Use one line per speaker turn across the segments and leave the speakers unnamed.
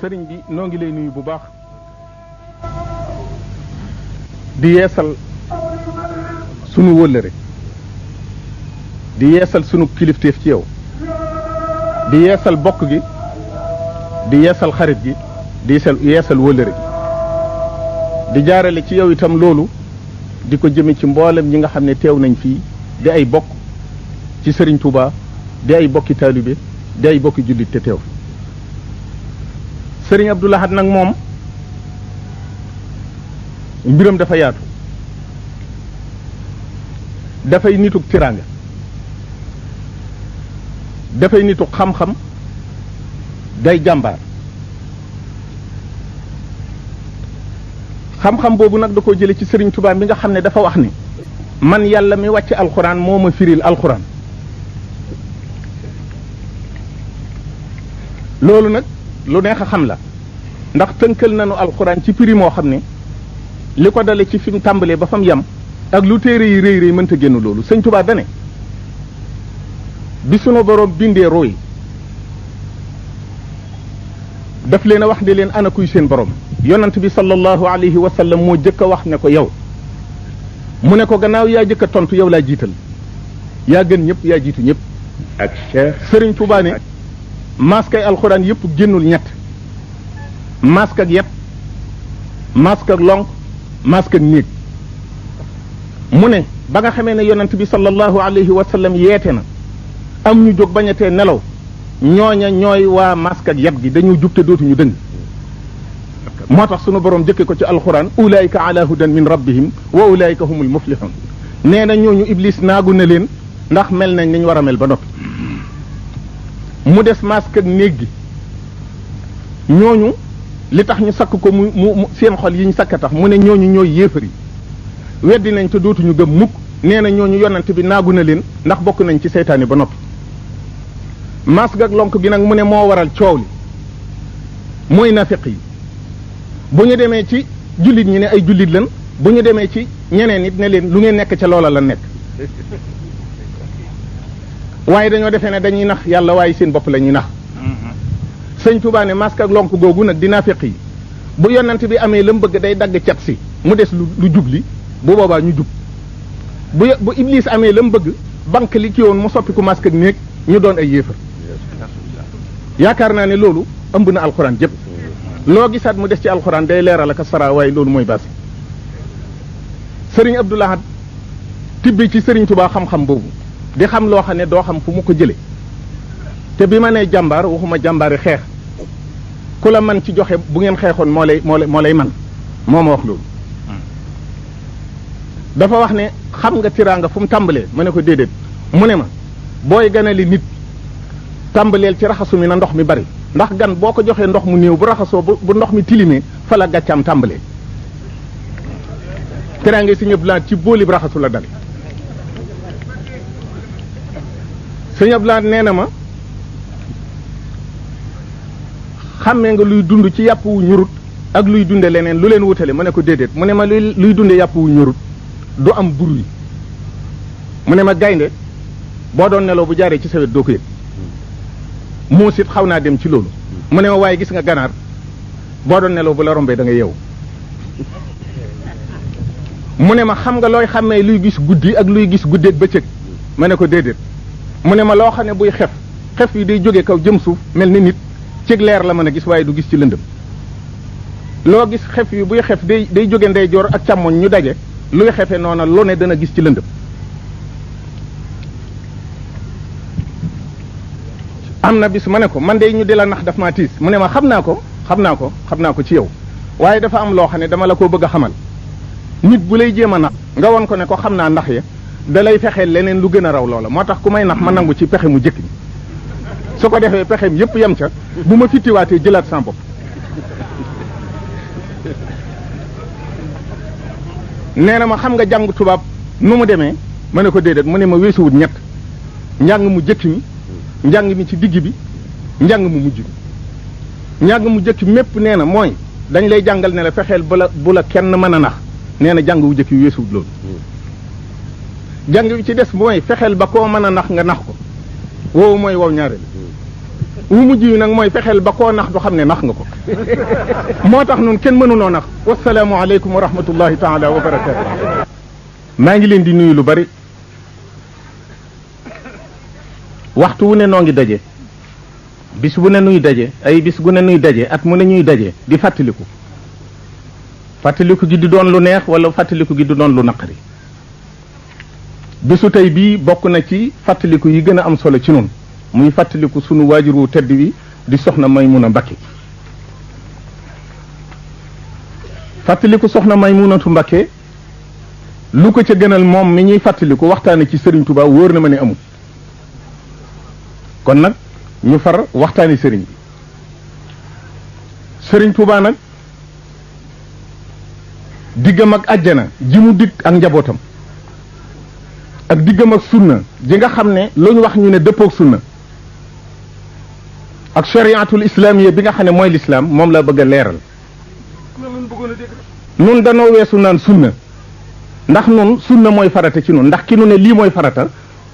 sëriñ bi noo ngi lay nuyu bu baax di yeesal sunu wëllëre di yeesal sunu kilifteef ci yow di yeesal bokk gi di yeesal xarit gi di yeesal wëllëre gi di jaarale ci yow itam loolu di ko jëme ci mboolem ñi nga xam ne teew nañ fii di ay bokk ci sëriñ Touba di ay bokki taalibe di ay bokki jullit te teew sëriñ Abdou Lahad nag moom mbiram dafa yaatu dafay nituk tiraanga dafay nituk xam-xam day jàmbaar xam-xam boobu nag da koo jële ci sëriñ Touba bi nga xam ne dafa wax ni man yàlla mi wàcc alxuraan moo ma firil alxuraan loolu nag lu neex a xam la ndax tënkal nañu alxuraan ci firi moo xam ne li ko dale ci fi mu tàmbalee ba fa mu yem ak lu téere yi rëy rëy mënta génn loolu sëñ Touba dane bi sunu borom bindee rooy daf leen a wax ne leen ana kuy seen borom yonant bi sallallahu alayhi wa sallam moo jëkk a wax ne ko yow mu ne ko gannaaw yaa jëkk a tontu yow laa jiital yaa gën ñëpp yaa jiitu ñëpp ak Cheikh Sëriñ Touba ne maskay alxuraan yëpp génnul ñett mask ak yet mask ak lonk mask ak néeg mu ne ba nga xamee ne yonent bi sallallahu alayhi wa sallam yeete na am ñu jóg bañatee nelaw ñooña ñooy waa mask ak yet gi dañu jub te dootuñu dëng moo tax sunu borom jëkke ko ci alxuraan ulaayika ala hudan min rabbihim wa ulaayika humul muflihun nee na ñooñu iblis naagu na leen ndax mel nañ nañ war a mel ba noppi mu des mask ak néeg gi ñooñu li tax ñu sakk ko mu seen xol yi ñu sakk tax mu ne ñooñu ñooy yéefari weddi nañ te dootuñu gëm mukk nee na ñooñu yonante bi naagu na leen ndax bokk nañ ci seytaane ba noppi mask ak lonk gi nag mu ne moo waral coow li mooy nafiq yi bu ñu demee ci jullit ñi ne ay jullit lan bu ñu demee ci ñeneen it ne leen lu ngeen nekk ca loola la nekk waaye dañoo defee ne dañuy nax yàlla waaye seen bopp la ñuy nax sëñ Touba ne masque ak lonk googu nag dina feq yi bu yonent bi amee la mu bëgg day dagg cat si mu des lu jubli bu boobaa ñu jub bu iblis amee la mu bëgg banque li ci woon mu soppi ku masque ak néeg ñu doon ay yéefar yaakaar naa ne loolu ëmb na alxuraan jëpp loo gisaat mu des ci alxuraan day leeral ak sara waaye loolu mooy basi sëriñ Abdou Lahad tibbi ci sëriñ Touba xam-xam boobu di xam loo xam ne doo xam fu mu ko jële te bi ma nee jàmbaar waxuma jàmbaari xeex ku la man ci joxe bu ngeen xeexoon moo lay man moo ma wax loolu dafa wax ne xam nga tiraanga fu mu tàmbalee ma ne ko déedéet mu ne ma booy ganali nit tàmbaleel ci raxasu mi na ndox mi bari ndax gan boo ko joxee ndox mu néew bu raxasoo bu ndox mi tilimee fa la gàccaam tàmbalee tiraanga si ñëpp laa ci boolib raxasu la dale sëñ Abdoulaye nee na ma xàmmee nga luy dund ci yàpp wu ñurut ak luy dunde leneen lu leen wutale ma ne ko déedéet mu ne ma luy dunde yàpp wu ñurut du am bruit mu ne ma gaynde boo doon nelaw bu jaaree ci sawet doo ko yëg muus it xaw naa dem ci loolu mu ne ma waaye gis nga ganaar boo doon nelaw bu la rombee da nga yeewu mu ne ma xam nga looy xàmmee luy gis guddi ak luy gis guddeeg bëccëg ma ne ko déedéet mu ne ma loo xam ne buy xef yi day jóge kaw jëm suuf mel ni nit ci leer la mën a gis waaye du gis ci lëndëm loo gis xef yi buy xef day jóge ndeyjoor ak càmmoñ ñu daje luy xefe noona lu ne dana gis ci lëndëm am na bis ma ne ko man de ñu di la nax daf maa tiis mu ne ma xam naa ko ci yow waaye dafa am loo xam ne dama la ko bëgg a xamal nit bu lay jéem a nax nga won ko ne ko xam naa ndax ya da lay fexeel leneen lu gën a raw loola moo tax ku may nax ma nangu ci pexe mu jëkk ni su ko defee pexeem yépp yem ca bu ma fittiwaatee jëlaat sama bopp nee na ma xam nga jàng tubaab nu mu demee ma ne ko déedéet mu ne ma weesuwut ñett njàng mu jëkk mi njàng mi ci digg bi njàng mu mujj bi njàng mu jëkk mépp nee na mooy dañ lay jàngal ne la fexeel bu la kenn mën a nax nee na jàng wu jëkk yi weesuwut loolu jàng bi ci des mooy fexeel ba koo mën a nax nga nax ko woowu mooy wow ñaareel wu mujj yi nag mooy fexeel ba koo nax du xam ne nax nga ko moo tax nun kenn mënunoo nax wasalaamu aleykum wa rahmatullahi taala wa barakatu maa ngi leen di nuyu lu bari waxtu wu ne noo ngi daje bis bu ne nuy daje ay bis gu ne nuy daje at mu ne ñuy daje di fàttaliku gi di doon lu neex wala fàttaliku gi di doon lu naqari bisu tey bii bokk na ci fàttaliku yi gën a am solo ci nun muy fàttaliku sunu waajur wu tedd wi di soxna Maymuna Mbakke fàttaliku soxna Maymunatu Mbakke lu ko ca gënal moom mi ñuy fàttaliku waxtaane ci Serigne Touba wóor na ma ne amul kon nag ñu far waxtaani Serigne bi Serigne Touba nag diggam ak àjjana ji mu digg ak njabootam ak diggam ak sunna ji nga xam ne lu ñu wax ñu ne dëppook sunna ak shariatul islamiya bi nga xam ne mooy lislaam moom la bëgg a leeral nun danoo weesu naan sunna ndax nun sunna mooy farata ci nun ndax ki nu ne lii mooy farata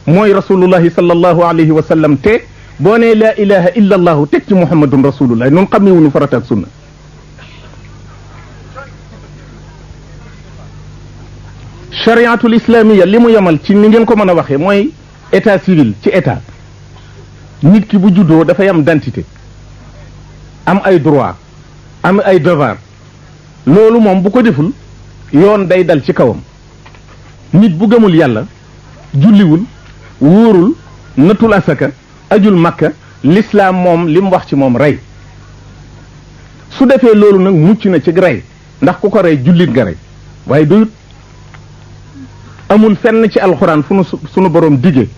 mooy rasulullahi sallallahu alayhi wa sallam te boo nee laa ilaha illa allahu teg ci muhammadun rasulullah nun xam ne wuñu farata ak sunna chariatul islamiya li mu yemal ci ni ngeen ko mën a waxee mooy état civil ci état nit ki bu juddoo dafay am identité am ay droit am ay devoir loolu moom bu ko deful yoon day dal ci kawam nit bu gëmul yàlla julliwul wóorul natul asaka ajul makka l'islam moom li mu wax ci moom rey su defee loolu nag mucc na ci rey ndax ku ko rey jullit nga rey waaye doyut amul fenn ci alxuraan fu nu sunu borom dige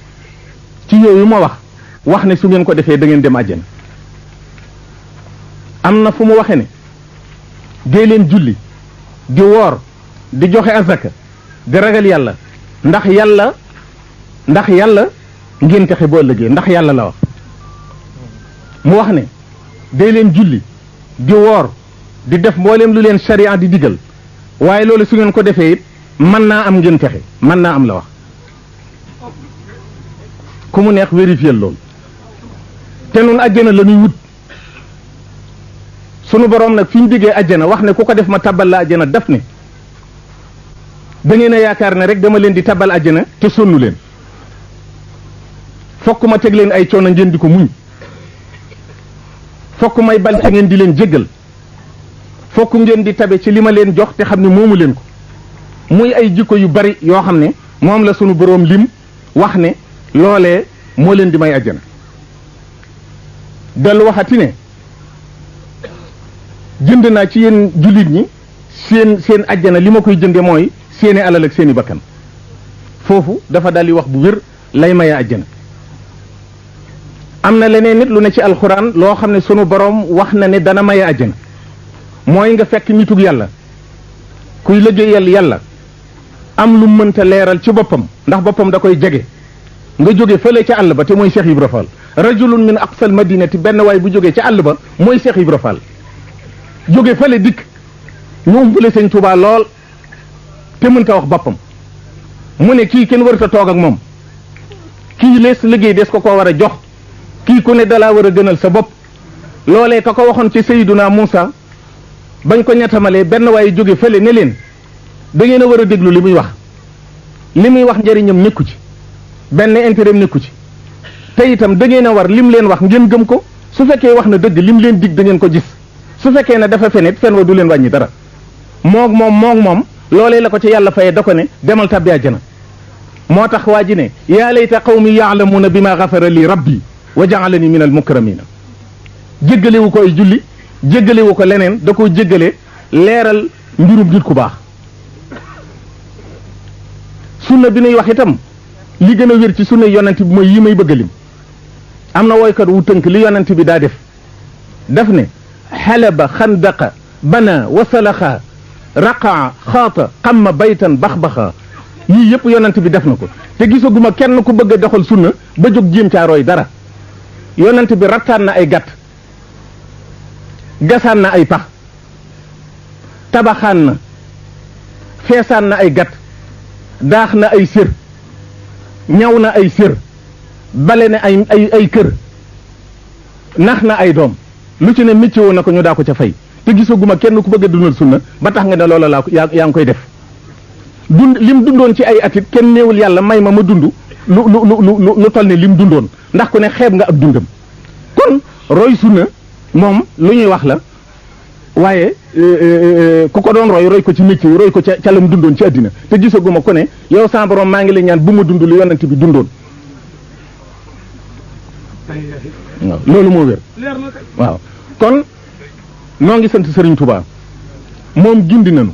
ci yooyu ma wax ne su ngeen ko defee da ngeen dem àjjana am na fu mu waxe ne dee leen julli di woor di joxe azaka di ragal yàlla ndax yàlla ngeen texe boo ëllëgee ndax yàlla la wax mu wax ne dee leen julli di woor di def mbooleem lu leen sharia di digal waaye loolu su ngeen ko defee it mën naa am ngeen texe mën naa am la wax ku mu neex vérifier loolu te nun àjjana la ñuy wut sunu boroom nag fi ñu diggee àjjana wax ne ku ko def ma tabal la àjjana daf ne da ngeen a yaakaar ne rek dama leen di tabal àjjana te sonnu leen fokk ma teg leen ay coono ngeen di ko muñ fokk may bal te ngeen di leen jéggal fokk ngeen di tabe ci li ma leen jox te xam ne moomu leen ko muy ay jikko yu bari yoo xam ne moom la sunu boroom lim wax ne loolee moo leen di may àjjana dellu waxati ne jënd naa ci yéen jullit ñi seen àjjana li ma koy jënde mooy seeni alal ak seeni bakkan foofu dafa daldi wax bu wér lay maye àjjana am na leneen nit lu ne ci alxuraan loo xam ne sunu boroom wax na ne dana maye àjjana mooy nga fekk nitug yàlla kuy liggéeyal yàlla am lu mënta leeral ci boppam ndax boppam da koy jege nga jóge fële ca àll ba te mooy Cheikh Ibra Fall rajulun min aqsal madinati benn waay bu jógee ca àll ba mooy Cheikh Ibra Fall jóge fële dikk ñu umpale sëñ Tuubaa lool te mënta wax boppam mu ne kii kenn warut a toog ak moom kii lees liggéey des ko war a jox kii ku ne dalaa war a gënal sa bopp loolee ka ko waxoon ci Seyduna Muusa bañ ko ñettamalee benn waaye jóge fële ne leen da ngeen a war a déglu li muy wax njëriñam nekku ci benn intérêt nekku ci te itam da ngeen a war lim leen wax ngeen gëm ko su fekkee wax na dëgg lim leen dig da ngeen ko gis su fekkee ne dafa fenet fen wa du leen wàññi dara moog moom loolee la ko ci yàlla fayee da ko ne demal tabbi àjjana moo tax waa ji ne yaa layta qawmi yaalamuuna bi ma gafara li rabbi wa jaalani min al mukramina jéggalewu ko ay julli jéggalewu ko leneen da ko jéggale leeral mbirum nit ku baax sunna bi nuy wax itam li gën a wér ci sunna yonent bi mooy yi may bëgg a lim am na woykat wu tënk li yonent bi daa def ne xalaba xandaqa bana wasalaxa raqaa xaata xamma baytan baxbaxa yii yëpp yonent bi def na ko te gisaguma kenn ku bëgg a doxal sunna ba jóg jéem caa roy dara yonent bi rattaan na ay gàtt gasaan na ay pax tabaxaan na feesaan na ay gàtt daax na ay sér ñaw na ay sér bale na ay kër nax na ay doom lu ci ne métier woon na ko ñu daa ko ca fay te gisaguma kenn ku bëgg a dundal sunna ba tax nga ne loola laa yaa ngi koy def lim dundoon ci ay atit kenn néewul yàlla may ma dund lu toll ne lim dundoon ndax ku ne xeeb nga ak dundam kon roy sunna moom lu ñuy wax la waaye ku ko doon roy ko ci métier roy ko ca lam dundoon ci àddina te gisaguma ku ne yow sa borom maa ngi lay ñaan bu ma dund lu yonent bi dundoon waaw loolu moo wér waaw kon noo ngi sant Serigne Touba moom gindi nañu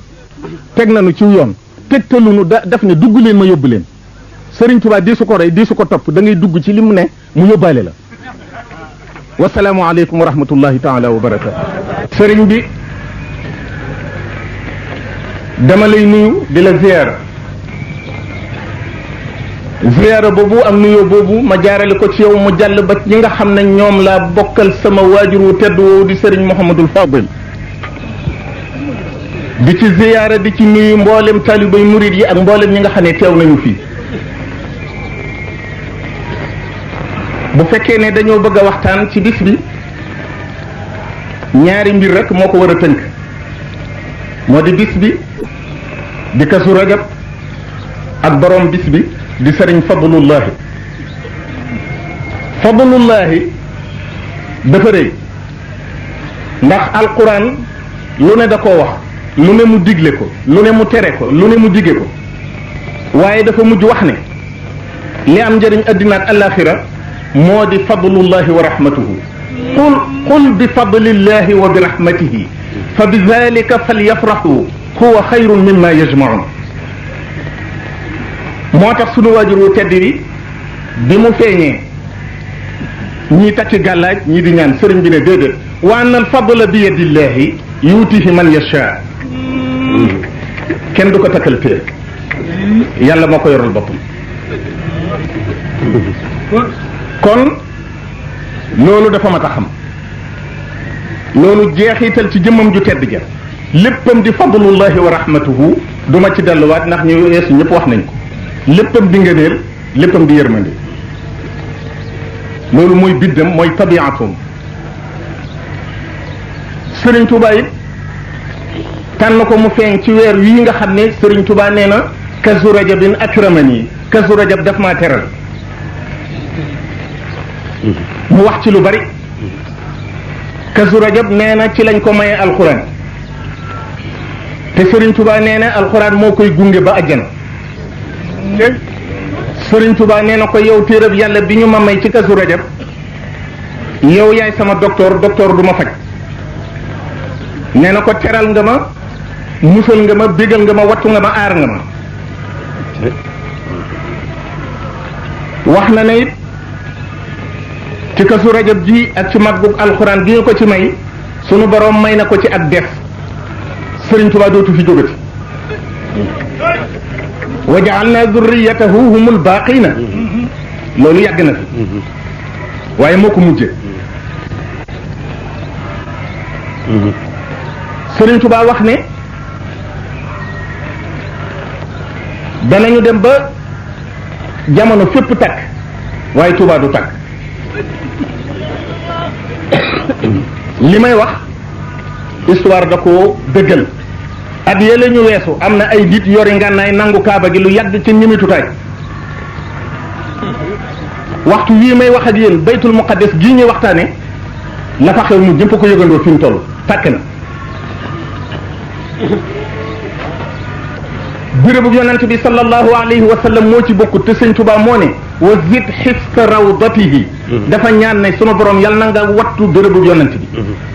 teg nañu ci yoon tegtalunu daf ne dugg leen ma yóbbu leen Serigne Touba di su ko roy di su ko topp da ngay dugg ci li mu ne mu yóbbaale la wasalaamu aleykum wa rahmatullahi taala wa barakatu sëriñ bi dama lay nuyu di la ziyaara boobu am nuyoo boobu ma jaarale ko ci yow mu jàll ba ñi nga xam ne ñoom laa bokkal sama waajur wu tedd woowu di sëriñ Mouhamadul Fadil di ci ziyaara di ci nuyu mboolem taalibay murid yi ak mboolem ñi nga xam ne teew nañu fii bu fekkee ne dañoo bëgg a waxtaan ci bis bi ñaari mbir rek moo ko war a tënk moo di bis bi di Kazu Rajab ak borom bis bi di sëriñ Fadlullahi dafa rëy ndax alquran lu ne da koo wax lu ne mu digle ko lu ne mu tere ko lu ne mu dige ko waaye dafa mujj wax ne li am njëriñ addina ak alaxira moo di fadlullahi wa rahmatuhu qul bi fadlillahi wa bi rahmatihi fa bi dalika falyafrahu huwa xayrun mimma yajmaun moo tax sunu waajur wu tedd bi mu feeñee ñii takki gàllaaj ñii di ñaan sëriñ bi ne déedéet wa anna al fadla bi yadillahi yuutihi man yasha kenn du ko takkal téere yàlla moo ko yoral boppam kon loolu dafa mat a xam loolu jeexital ci jëmmam ju tedd ja léppam di fadlullahi wa rahmatuhu duma ci delluwaat ndax ñu weesu ñëpp wax nañ ko léppam di ngëneel léppam di yërmande loolu mooy biddam mooy tabiatum Sëriñ Tuubaa it tànn ko mu feeñ ci weer wii nga xam ne Sëriñ Tuubaa nee na Kazu Rajabin akramani Kazu Rajab daf maa teral mu wax ci lu bari Kazu Rajab nee na ci lañ ko maye alxuraan te Sëriñ Tuubaa nee na alxuraan moo koy gunge ba àjjana Sëriñ Tuubaa nee na ko yow téereb yàlla bi ñu ma may ci Kazu Rajab yow yaay sama docteur du ma faj nee na ko teral nga ma musal nga ma bégal nga ma wattu nga ma aar nga ma wax na ne it ci Kazu Rajab ji ak ci màggug alxuraan gi nga ko ci may sunu borom may na ko ci ak def Sëriñ Tuubaa dootu fi jógati wa ja'alna dhurriyyatahu humul baaqina loolu yàgg na fi waaye moo ko mujje Sëriñ Tuubaa wax ne danañu dem ba jamono fépp takk waaye Tuubaa du takk li may wax histoire da ko dëggal at yële ñu weesu am na ay nit yori ngànnaay nangu kaaba gi lu yàgg ci ñimitutaay waxtu wii may wax ak yéen baytul muqaddas gii ñuy waxtaane la fa xew mu jëpp ko yëgandoo fi mu toll tàkk na bérébu yonent bi sallallahu alayhi wa sallam moo ci bokkut te Sëñ Tuubaa moo ne wa zid xifta rawdatihi dafa ñaan ne sunu borom yal na nga wattu bérébu yonent bi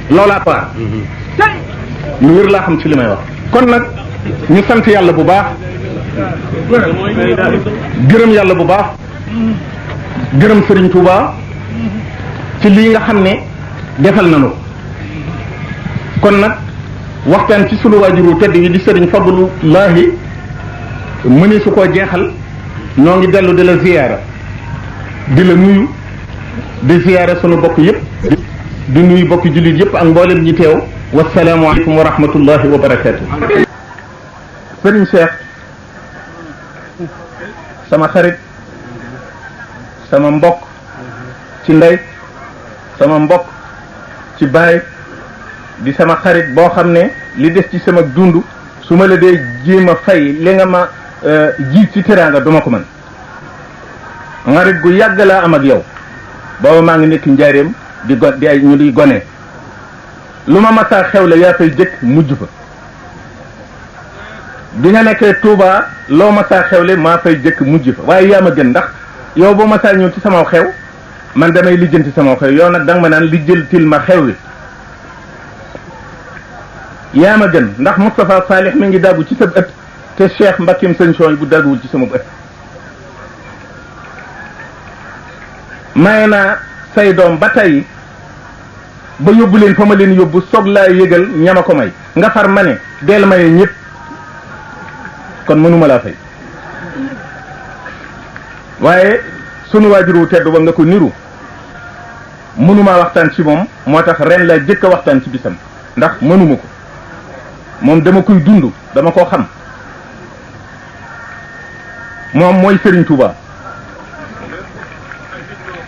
loolaa ko lu wér laa xam ci li may wax kon nag ñu sant yàlla bu baax gërëm yàlla bu baax gërëm Sëriñ Tuubaa ci lii nga xam ne defal nañu kon nag waxtaan ci sunu waajuru tedd yi di Sëriñ Fadlullahi mëni su koo jeexal noo ngi dellu di la ziyaara di la nuyu di ziyaara sunu bokk yépp di nuyu bokki jullit yépp ak mboolem ñi teew wasalaamu aleykum wa rahmatullahi wa barakatuh Sëriñ Cheikh sama xarit sama mbokk ci ndey sama mbokk ci baay di sama xarit boo xam ne li des ci sama dund su ma la dee jéem a fay li nga ma jiit ci teraanga duma ko mën xarit gu yàgg laa am ak yow booba maa ngi nekk njaareem di ay ñu di gone lu ma masaa xewle yaa fay jëkk mujj fa bi nga nekkee Touba loo masaa xewle maa fay jëkk mujj fa waaye yaa ma gën ndax yow boo masaa ñëw ci sama xew man damay lijjanti sama xew yow nag danga ma naan lijjantil ma xew wi yaa ma gën ndax Moustapha Salih mi ngi daggu ci sa ëtt te Cheikh Mbakim sëñ Sooy bu dagguwul ci sama ëtt maye naa say doom ba tey ba yóbbu leen fa ma leen yóbbu soog laa yëgal ñama ko may nga far ma ne deel maye ñëpp kon mënuma laa fay waaye sunu waajuru tedd ba nga ko niru mënumaa waxtaan ci moom moo tax ren laa jëkk a waxtaan ci bisam ndax mënuma ko moom dama koy dund dama koo xam moom mooy Serigne Touba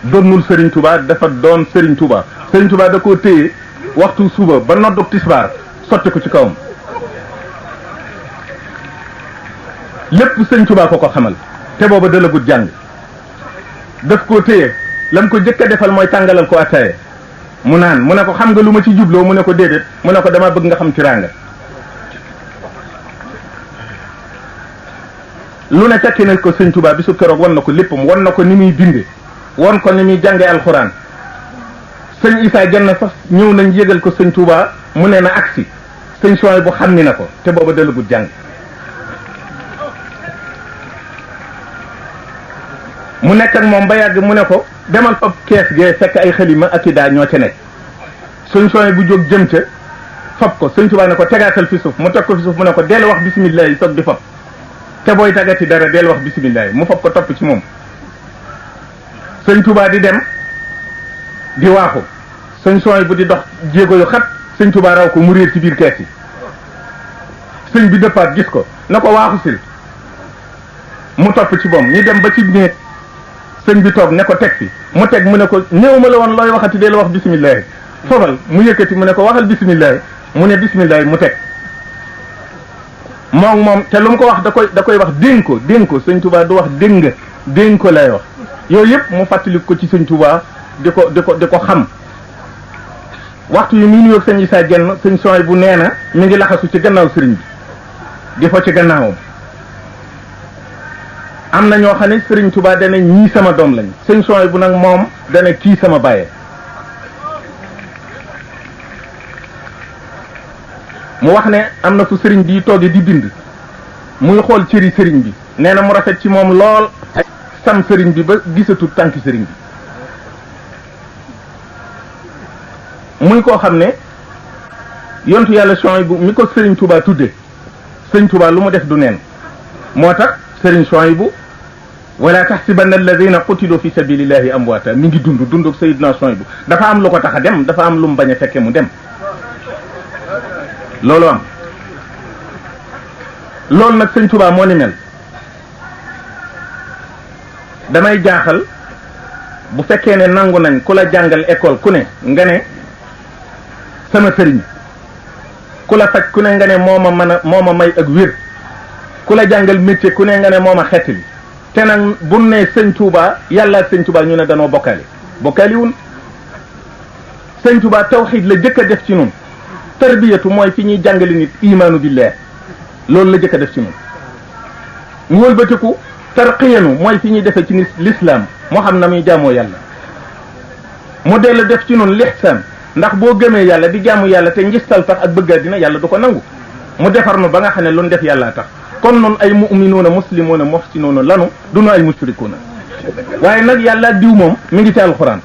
donnul Serigne Touba dafa doon Serigne Touba Serigne Touba da koo téye waxtu suba ba noddug tisbaar sotti ko ci kawam lépp Serigne Touba ko xamal te booba dalagut jàng daf koo téye lam ko jëkk a defal mooy tàngalal ko attaaye mu naan mu ne ko xam nga lu ma ci jubloo mu ne ko déedéet mu ne ko dama bëgg nga xam tiraanga lu ne tekki na ko sëñ Touba bi su keroog wan na ko léppam wan na ko ni muy binde wan ko ni muy jànge alxuraan sëñ Issa Dieng sax ñëw nañ yëgal ko sëñ Touba mu ne na agsi sëñ Souhaïbou bu xam ni na ko te booba dalagut jàng mu nekk ak moom ba yàgg mu ne ko demal fab kees gee fekk ay xalima ak i daa ñoo ca nekk sëñ Souhaïbou bu jóg jëm ca fab ko sëñ Touba ne ko tegaatal fi suuf mu teg ko fi suuf mu ne ko dellu wax bisimilah yi soog di fab te booy tagati dara dellu wax bisimilah mu fab ko topp ci moom sëñ Touba di dem di waaxu sëñ Souhaïbou bu di dox jéego yu xat sëñ Touba raw ko mu réer ci biir kees yi sëñ bi dëppaat gis ko na ko waaxu sil mu topp ci moom ñu dem ba ci néeg sëñ bi toog ne ko teg fi mu teg mu ne ko néew ma la woon looy waxati dellu wax bisimilah fobal mu yëkkati mu ne ko waxal bisimilah mu ne bisimilah mu teg moom te lu mu ko wax da koy wax dénk ko sëñ Touba du wax dégg nga dénk ko lay wax yooyu yëpp mu fàttali ko ci sëñ Touba di ko xam waxtu yi muy nuyoog sëñ Issa Dieng sëñ Souhaïbou bu nee na mi ngi laxasu ci gannaaw sëriñ bi di fa ci gannaawam am na ñoo xam ne sëriñ Touba dana ñii sama doom lañ sëñ Souhaïbou bu nag moom dana kii sama bàyyee mu wax ne am na fu sëriñ bi toogee di bind muy xool cëri sëriñ bi nee na mu rafet ci moom lool sam sëriñ bi ba gisatul tànki sëriñ bi muy koo xam ne yontu yàlla Souhaïbou mi ko sëriñ Touba tudde sëriñ Touba lu mu def du neen moo tax sëriñ Souhaïbou wala tahsibanna alladina qutilu fi sabilillahi amwaata mi ngi dund ak Seydina Souhaïbou dafa am lu ko tax a dem dafa am lu mu bañ a fekke mu dem loolu am loolu nag sëñ Touba moo ni mel damay jaaxal bu fekkee ne nangu nañ ku la jàngal école ku ne nga ne sama sëriñ ku la faj ku ne nga ne moo ma may ak wér ku la jàngal métier ku ne nga ne moo ma xettali te nag bu ne sëñ Touba yàlla ak sëñ Touba ñu ne danoo bokkaali wun sëñ Touba tawxiid la jëkk a def ci nun tarbiyatu mooy fi ñuy jàngale nit imaanu billah loolu la jëkk a def ci nun mu wëlbatiku tarqiyanu mooy fi ñuy defee ci l'islam moo xam na muy jaamoo yàlla mu dellu def ci nun lihsaan ndax boo gëmee yàlla di jaamu yàlla te ngistal tax ak bëgg àddina yàlla du ko nangu mu defar nu ba nga xam ne lu nu def yàllaa tax kon nun ay mu'minuuna muslimuuna muhsinuuna lanu du nu ay mushrikuuna waaye nag yàlla diw moom mi ngi ci alxuraan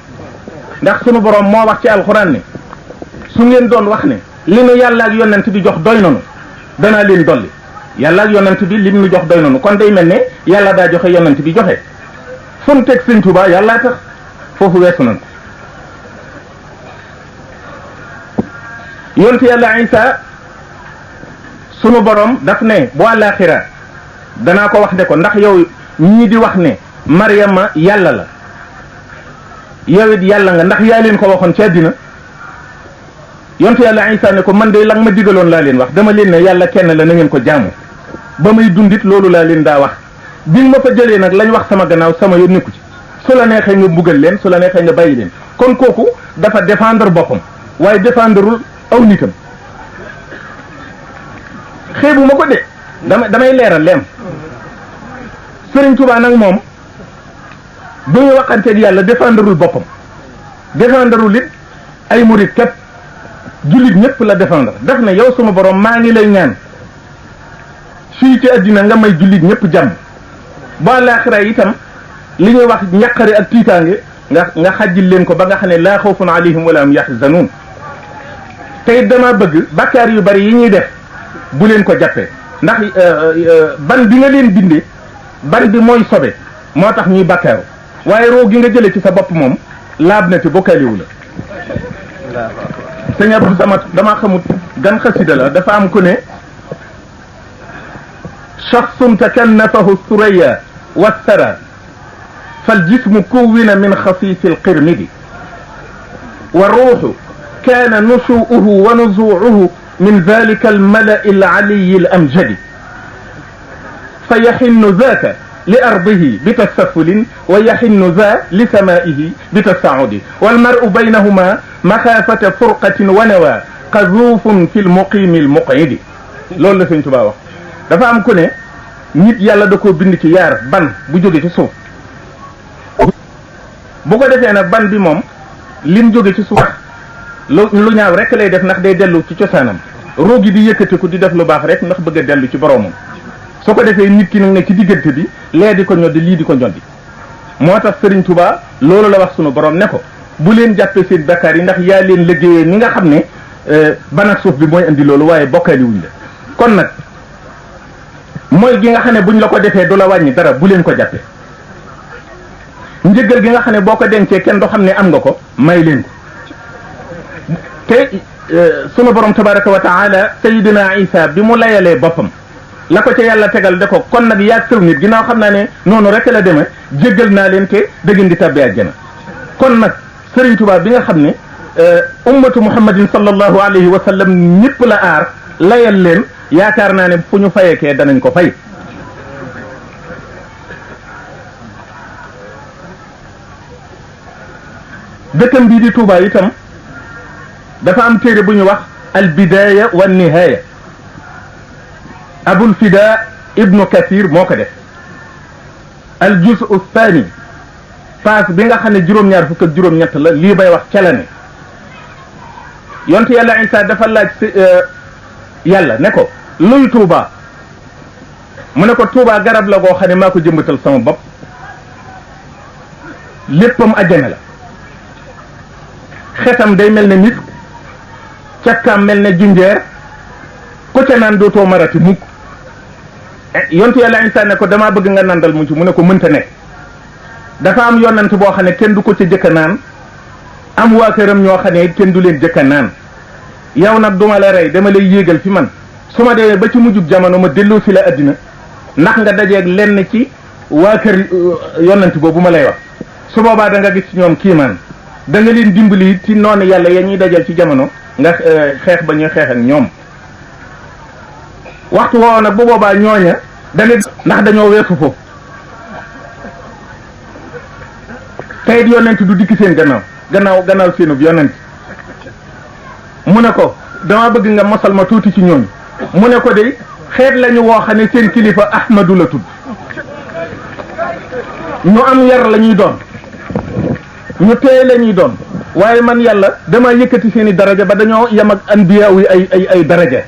ndax sunu borom moo wax ci alxuraan ne su ngeen doon wax ne li nu yàlla ak yonent bi jox doy nanu danaa leen dolli yàlla ak yonent bi lim nu jox doy nanu kon day mel ne yàlla daa joxe yonent bi joxe fu nu teg sëñ Touba yàllaa tax foofu weesu nan ko yonent yàlla Isa sunu borom daf ne bu àllaaxira danaa ko wax ne ko ndax yow ñii di wax ne Maryama yàlla la yow it yàlla nga ndax yaa leen ko waxoon ci àddina yonte yàlla Isa ne ko man de la nga ma digaloon laa leen wax dama leen ne yàlla kenn la na ngeen ko jaamu ba may dundit loolu laa leen daa wax bi ma fa jëlee nag lañ wax sama gannaaw sama yoon nekku ci su la neexee nga mbugal leen su la neexee nga bàyyi leen kon kooku dafa défendre boppam waaye défendreul aw nitam xeebu ma ko de damay leeral leen Sëriñ Tuubaa nag moom bu ñu waxanteeg yàlla défendreul boppam défendreul it ay murit kat jullit ñëpp la défendre daf ne yow suma borom maa ngi lay ñaan fii ci àddina nga may jullit ñëpp jàmm ba laaxira itam li ñuy wax ñaqare ak tiitaange nga xajjil leen ko ba nga xam ne laa xawfun alayhim wala hum yaxzanuun te it dama bëgg bakkaar yu bari yi ñuy def bu leen ko jàppee ndax ban bi nga leen bindee ban bi mooy sobe moo tax ñuy bakkaaru waaye roo gi nga jëlee ci sa bopp moom laab na te bokkaaliwu la sëñ Abdou Samad damaa xamut gan xasida la dafa am ku ne shaxsun takannafahu suraya wassara فالجسم كون من خفيف القرمد والروح كان نشوؤه ونزوعه من ذلك الملأ العلي الأمجد فيحن ذاك لأرضه بتسفل ويحن ذا لسمائه بتساعد والمرء بينهما مخافة فرقة ونوى قذوف في المقيم المقعد loolu la Sëñ Tuubaa wax dafa am ku ne nit yàlla da koo bind ci yaar ban bu jóge ci suuf bu ko defee nag ban bi moom lim jóge ci suuf lu ñaaw rek lay def ndax day dellu ci cosaanam roogi di yëkkatiku di def lu baax rek ndax bëgg a dellu ci boroomam su ko defee nit ki nag ne ci diggante bi lee di ko ñoddi lii di ko ñoddi moo tax Sëriñ Tuubaa loolu la wax sunu borom ne ko bu leen jàppee seen bakkaar yi ndax yaa leen liggéeyee ni nga xam ne ban ak suuf bi mooy indi loolu waaye bokkaali wuñ la kon nag mooy gi nga xam ne buñ la ko defee du la wàññi dara bu leen ko jàppee njëggal gi nga xam ne boo ko dencee kenn doo xam ne am nga ko may leen ko te sunu borom tabaraka wa taala sayidina Isa bi mu layalee boppam la ko ca yàlla tegal de ko kon nag yaag sëw nit ginnaaw xam naa ne noonu rek la demee jéggal naa leen te da ngeen di tabbi àjjana kon nag Sëriñ Tuubaa bi nga xam ne ummatu muhammadin sallallahu alayhi wa sallam ñëpp la aar layal leen yaakaar naa ne fu ñu fayekee danañ ko fay dëkkam bii di Touba itam dafa am téere bu ñu wax al bidaya wa nihaya abul fida ibnu kathir moo ko def al juz thani paas bi nga xam ne juróom-ñaar fukk ak juróom-ñett la lii bay wax ca la ne yonte yàlla Isa dafa laaj yàlla ne ko luy Touba mu ne ko Touba garab la goo xam ne maa ko jëmbatal sama bopp léppam àjjana la xetam day mel ne misk càkkaam mel ne junjeer ku ca naan dootoo marati mukk yontu yàlla Isa ne ko damaa bëgg nga nandal mu ci mu ne ko mënta nekk dafa am yonent boo xam ne kenn du ko ca jëkka naan am waa këram ñoo xam ne kenn du leen jëkka naan yow nag duma la rey dama lay yéegal fi man su ma demee ba ci mujjub jamono ma delloo si la addina ndax nga dajeeg lenn ci waa kër yonent boobu ma lay wax su boobaa da nga gis ci ñoom kiimaan da nga leen dimbali ci noonu yàlla ya ñuy dajal ci jamono nga xeex ba ñuy xeex ak ñoom waxtu woowu nag bu boobaa ñooña da nga ndax dañoo weesu foofu tayit yonent du dikki seen gannaaw seenub yonent mu ne ko dama bëgg nga mosal ma tuuti ci ñooñu mu ne ko de xeet lañu woo xam ne seen kilifa Ahmadu la tudd ñu am yar la ñuy doon ñu teey la ñuy doon waaye man yàlla dama yëkkati seen i daraja ba dañoo yem ak anbiya yi ay daraja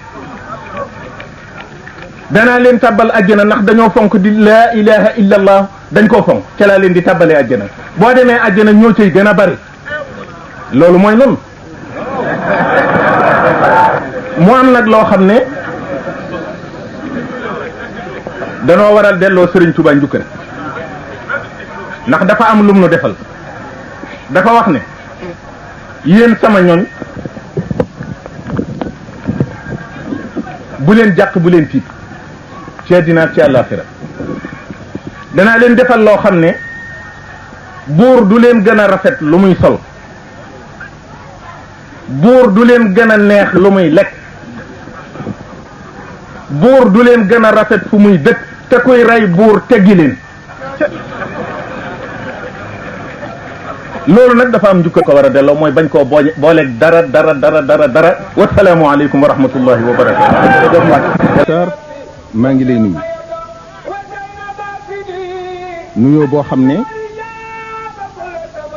danaa leen tàbbal àjjana ndax dañoo fonk di laa ilaha illa allah dañ koo fonk ca laa leen di tàbbalee àjjana boo demee àjjana ñoo cay gën a bari loolu mooy noonu mu am nag loo xam ne danoo waral delloo Sëriñ Tuubaa njukkal ndax dafa am lum nu defal dafa wax ne yéen sama ñoñ bu leen jàq bu leen tiit ci àddina ci àllaaxira danaa leen defal loo xam ne buur du leen gën a rafet lu muy sol buur du leen gën a neex lu muy lekk buur du leen gën a rafet fu muy dëkk te kuy rey buur teggi leen loolu nag dafa am njukka ko war a delloo mooy bañ koo booleeg dara wasalaamu aleykum wa rahmatullahi wa barakatu maa ngi lay nuyu nuyoo boo xam ne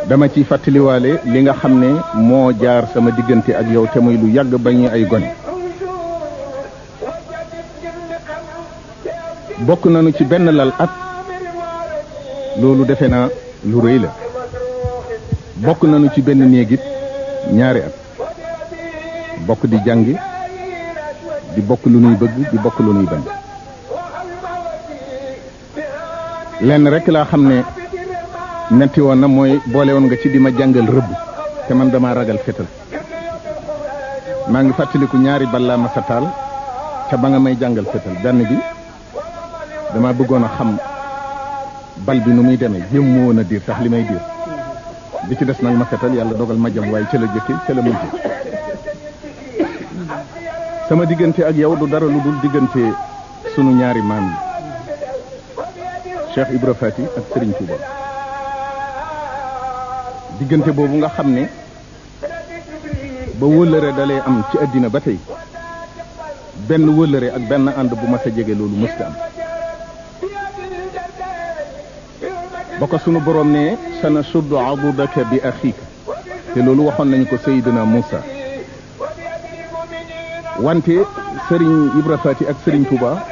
dama ci fàttaliwaale li nga xam ne moo jaar sama diggante ak yow te muy lu yàgg ba ñuy ay gone bokk nañu ci benn lal at loolu defe naa lu rëy la bokk nañu ci benn néegit ñaari at bokk di jàngi di bokk lu nuy bëgg di bokk lu nuy bañ lenn rek laa xam ne netti woon na mooy boole woon nga ci di ma jàngal rëbb te man dama ragal fetal maa ngi fàttaliku ñaari bal laa ma sa taal ca ba nga may jàngal fetal benn bi dama bëggoon a xam bal bi nu muy demee jéem mu woon a diir sax li may diir bi ci des nag ma fetal yàlla dogal ma jam waaye ca la jëkke ca la mujj sama diggante ak yow du dara lu dul diggante sunu ñaari maam yi Cheikh Ibra Fati ak Serigne Touba diggante boobu nga xam ne ba wëllëre dalee am ci àddina ba tey benn wëllëre ak benn ànd bu ma sa jege loolu mësta am ba ko sunu borom ne sana suddu adudaka bi axiika te loolu waxoon nañu ko Seydina Moussa wante Serigne Ibra Fati ak Serigne Touba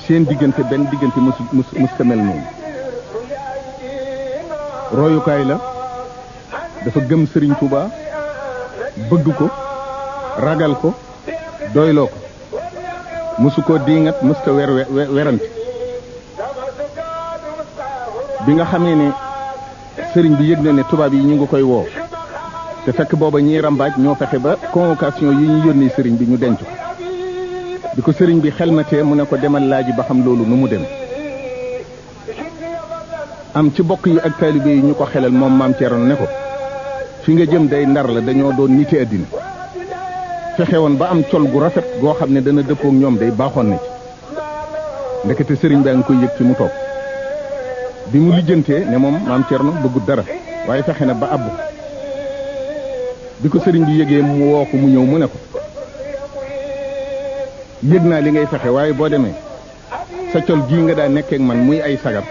seen diggante benn diggante mësta mel noonu royukaay la dafa gëm Serigne Touba bëgg ko ragal ko doyloo ko mësu ko diingat mësta werante bi nga xamee ne sëriñ bi yëg na ne tubaab yi ñu ngi koy woo te fekk booba ñiy rambaaj ñoo fexe ba convocation yi ñu yónnee sëriñ bi ñu denc ko bi ko sëriñ bi xelmatee mu ne ko demal laaji ba xam loolu nu mu dem am ci bokk yi ak taalibe yi ñu ko xelal moom maam Thierno ne ko fi nga jëm day Ndar la dañoo doon niti àddina fexe woon ba am col gu rafet goo xam ne dana dëppook ñoom day baaxoon na ci ndekete sëriñ baa ngi koy yëg fi mu toog bi mu lijjantee ne moom maam Thierno bëggut dara waaye fexe na ba abbu bi ko sëriñ bi yëgee mu woo ko mu ñëw mu ne ko yëg naa li ngay fexe waaye boo demee sa col gii nga daa nekkeek man muy ay sagar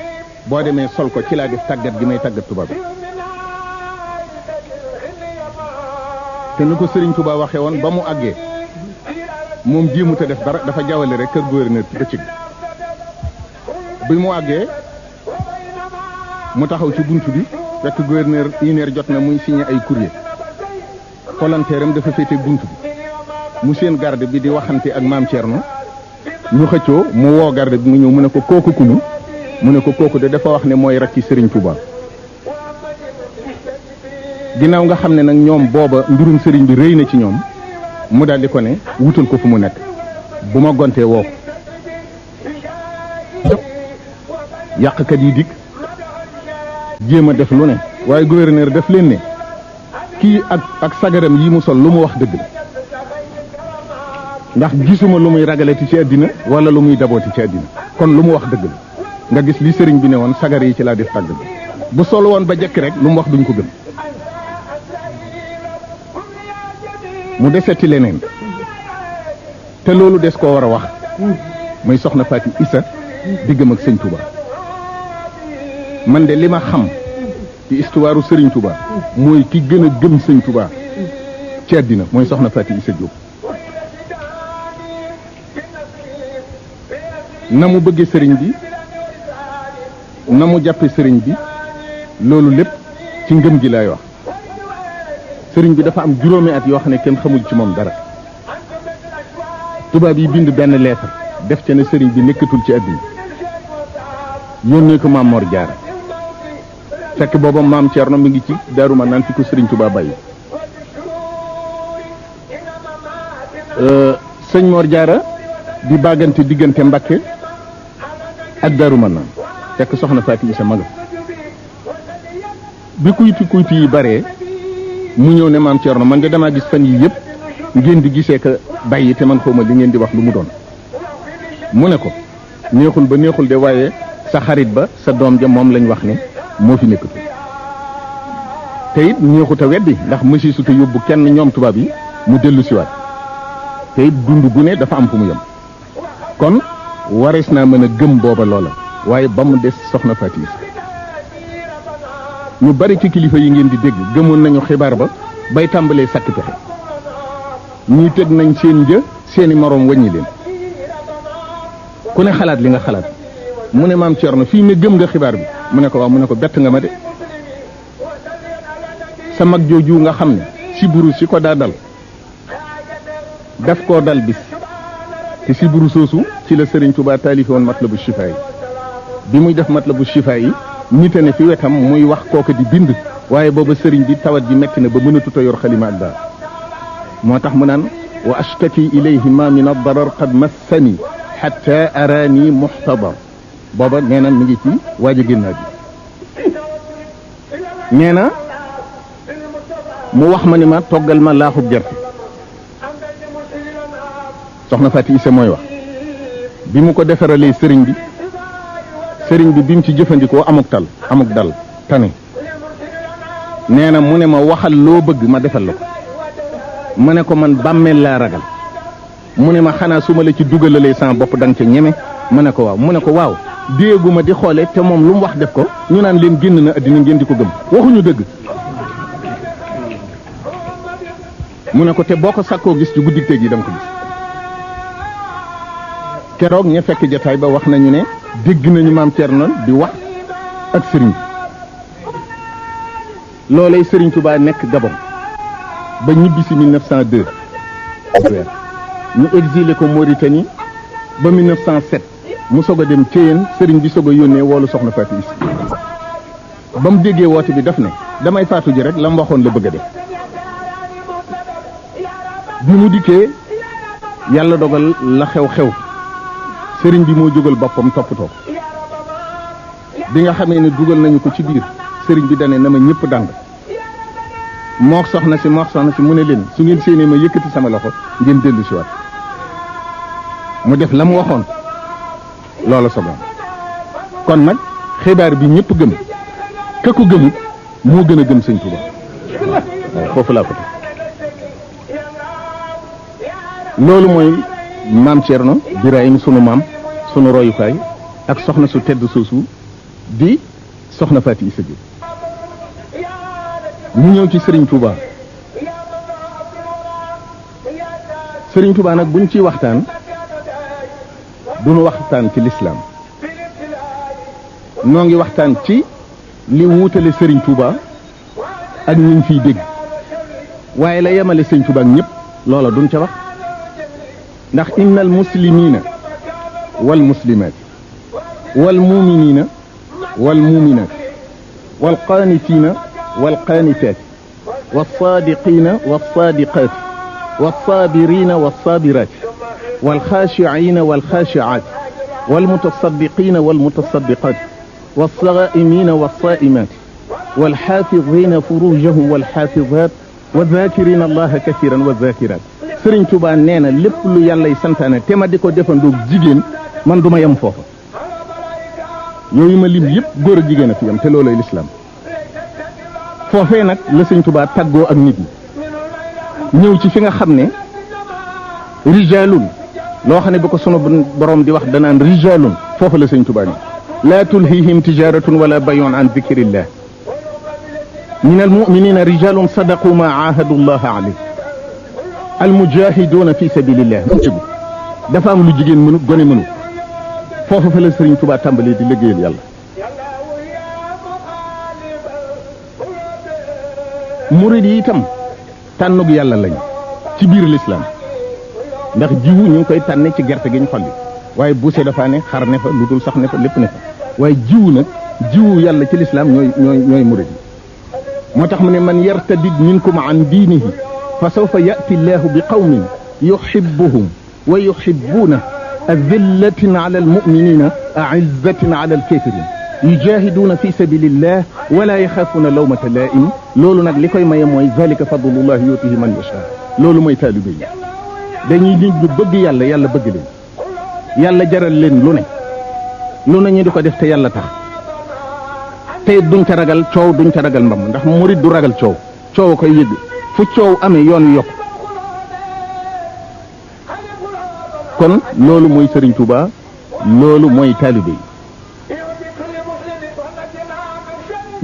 boo demee sol ko ci laa def tàggat gi may tàggat tubaab bi te ni ko sëriñ Touba waxee woon ba mu àggee moom jéemut a def dara dafa jawale rek kër gouverneur ci bëccëg bi mu àggee mu taxaw ci bunt bi fekk gouverneur une heure jot na muy signé ay courrier volontaire am dafa féete bunt bi mu seen garde bi di waxante ak maam Thierno ñu xëccoo mu woo garde bi mu ñëw mu ne ko kooku kulu mu ne ko kooku de dafa wax ne mooy rakki Serigne Touba ginnaaw nga xam ne nag ñoom booba mbirum Serigne bi rëy na ci ñoom mu daal di ko ne wutal ko fu mu nekk bu ma gontee woo ko yàqkat yi dikk jéem a def lu ne waaye gouverneur def leen ne kii ak sagaram yi mu sol lu mu wax dëgg la ndax gisuma lu muy ragalati ci àddina wala lu muy dabooti ci àddina kon lu mu wax dëgg la nga gis li sëriñ bi ne woon sagar yi ci laa def tàgg bi bu sol woon ba jekk rek lu mu wax duñ ko gëm mu deseti leneen te loolu des koo war a wax mooy soxna Faati Isa diggam ak sëñ Touba man de li ma xam ci histoire sëriñ Touba mooy ki gën a gëm sëñ Touba ci àddina mooy soxna Faati Isa Diop na mu bëggee sëriñ bi na mu jàppe sëriñ bi loolu lépp ci ngëm gi lay wax sëriñ bi dafa am juróomi at yoo xam ne kenn xamul ci moom dara tubaab yi bind benn lettre def ca ne sëriñ bi nekkatul ci àddina yónnee ko maam Mor Jaara fekk booba maam Thierno mi ngi ci Daaru Manaan fi ko sëriñ Touba bàyyi sëñ Mor Jaara di bàggante diggante Mbakke ak Daaru Manaan fekk soxna Faati Isa maga bi kuyti yi bare mu ñëw ne maam Thierno man de damaa gis fan yi yëpp ngeen di gisee ka bàyyi te man xawma li ngeen di wax lu mu doon mu ne ko neexul ba neexul de waaye sa xarit ba sa doom ja moom lañ wax ne moo fi nekkatu te it neexut a weddi ndax mësi su te yóbbu kenn ñoom tubaab yi mu dellu siwaat te it dund gu ne dafa am fu mu yem kon warees naa mën a gëm booba loola waaye ba mu des soxna Faty Issa ñu bari ci kilifa yi ngeen di dégg gëmoon nañu xibaar ba bay tàmbalee sàkk pexe ñii teg nañ seen një seeni moroom wàññi leen ku ne xalaat li nga xalaat mu ne maam Thierno fii ne gëm nga xibaar bi mu ne ko waaw mu ne ko bett nga ma de sa mag jooju nga xam ne siburu si ko daa dal daf koo dal bis te siburu soosu ci la Serigne Touba taalifi woon Matlabu Chifa yi bi muy def Matlabu Chifa yi nite ne fi wetam muy wax kooka di bind waaye booba sëriñ bi tawat ji metti na ba mënatut a yor xalima ak daal moo tax mu naan wa ashtaki ilayhi ma min ad-darar qad massani hatta arani muhtadar booba nee na mi ngi ci waaj a génnaa bi nee na mu wax ma ni ma toggal ma laaxub gerte soxna Faty Issa mooy wax bi mu ko defaralee sëriñ bi bi mu ci jëfandikoo amuk dal tane nee na mu ne ma waxal loo bëgg ma defal la ko ma ne ko man bàmmeel laa ragal mu ne ma xanaa su ma la ci dugalalee sama bopp da nga ca ñeme ma ne ko waaw mu ne ko waaw déeguma di xoole te moom lu mu wax def ko ñu naan leen génn na addina ngeen di ko gëm waxuñu dëgg mu ne ko te boo ko sàkkoo gis ci guddik tey ji da nga ko gis keroog ña fekk jataay ba wax nañu ne dégg nañu maam Thierno di wax ak sëriñ loolay Sëriñ Touba nekk Gabon ba ñibbi si 1902 ñu exilé ko Mauritanie ba 1907 mu soog a dem Thiéyène sëriñ bi soog a yónnee woolu soxna Faty Issa ba mu déggee woote bi daf ne damay faatu ji rek la mu waxoon la bëgg a def bi mu dikkee yàlla dogal la xew sëriñ bi moo jógal boppam toppatoo bi nga xamee ne dugal nañu ko ci biir sëriñ bi dane na ma ñëpp dàng moox soxna si mu ne leen su ngeen séenee ma yëkkati sama loxo ngeen dellu si waat mu def la mu waxoon loola sogoon kon nag xibaar bi ñëpp gëm ka ko gëmut moo gën a gëm sëñ Tuuba waaw foofu laa ko teg loolu mooy maam Thierno Birahim sunu maam sunu royukaay ak soxna su tedd soosu di soxna Faty Issa Diop ñu ñëw ci Serigne Touba Serigne Touba nag buñ ciy waxtaan duñu waxtaan ci lislaam noo ngi waxtaan ci li wuutale Serigne Touba ak ñu fiy dégg waaye la yemale Serigne Touba ak ñëpp loola duñ ca wax ndax inna al muslimina wal muslimat wal muminina wal muminat wal qanitina wal qanitat wal sadiqina wal sadiqat wal sabirina wal sabirat wal khashi'ina wal khashi'at wal mutasaddiqina wal mutasaddiqat wal saa'imina wal sa'imat wal hafizina furujahum wal hafizat wal dhakirina allaha kathiran wal dhakirat Sëriñ Tuubaa nee na lépp lu yàlla y santaane te ma di ko defandoo jigéen man du ma yem foofa yooyu ma lim yëpp góor ak jigéen a fi yem te loolooy lislaam foofee nag la Sëriñ Tuubaa tàggoo ak nit ñi ñëw ci fi nga xam ne rijaalun loo xam ne bu ko sunu borom di wax danaan rijaalun foofa la Sëriñ Tuubaa ni laa tulhihim tijaratun wala bayun an dikrillah min almuminina rijalun sadaqu ma ahadu llaha alayh almujahiduna fi sabilillah dafa am lu jigéen mënut gone mënut foofu fa la Sëriñ Tuubaa tàmbalee di liggéeyal yàlla murid yi itam tànnug yàlla lañ ci biir lislaam ndax jiwu ñu ngi koy tànne ci gerte gi ñu xolli waaye buuse dafa ne xar ne fa lu dul sax ne fa lépp ne fa waaye jiwu nag jiwu yàlla ci lislaam ñooy murid yi moo tax mu ne man yartadid minkum an diinihi fa sawfa ya'ti llahu bi qawmin yuhibbuhum wa yuhibbuuna adillatin ala almuminina aizzatin ala alkafirin yujahiduuna fi sabilillah wala yaxaafuuna lawmata laa'im loolu nag li koy maye mooy zalika fadlullah yutihi man yasha loolu mooy taalibe yi dañuy nit ñu bëgg yàlla yàlla bëgg leen yàlla jaral leen lu ne ñu di ko def te yàlla tax te duñ ca ragal coow duñ ca ragal mbam ndax murid du ragal coow coow koy yëgg fu coow amee yoon wi yokk kon loolu mooy Serigne Touba loolu mooy taalibe yi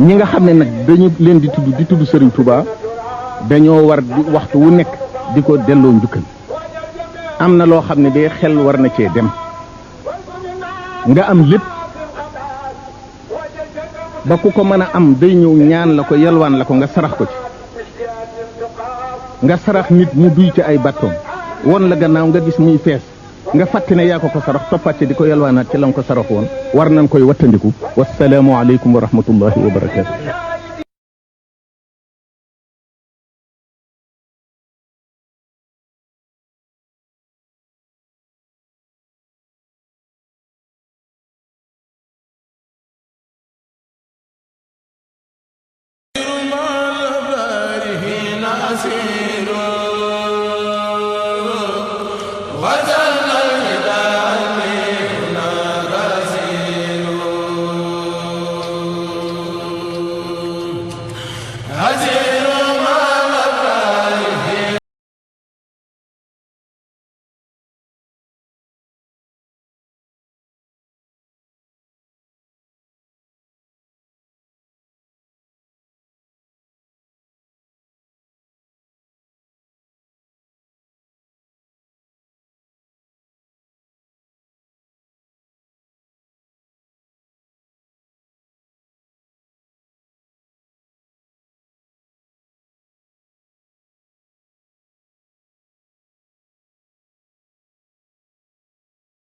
ñi nga xam ne nag dañu leen di tudd Serigne Touba dañoo war di waxtu wu nekk di ko delloo njukkal am na loo xam ne de xel war na cee dem nga am lépp ba ku ko mën a am day ñëw ñaan la ko yalwaan la ko nga sarax ko ci nga sarax nit mu duy ci ay bàttoom won la gannaaw nga gis muy fees nga fàtte ne yaa ko sarax toppaat ci di ko yalwaanaat ci la nga ko sarax woon war nañ koy wattandiku wassalaamu aleykum wa rahmatullahi wa barakaatu.
wa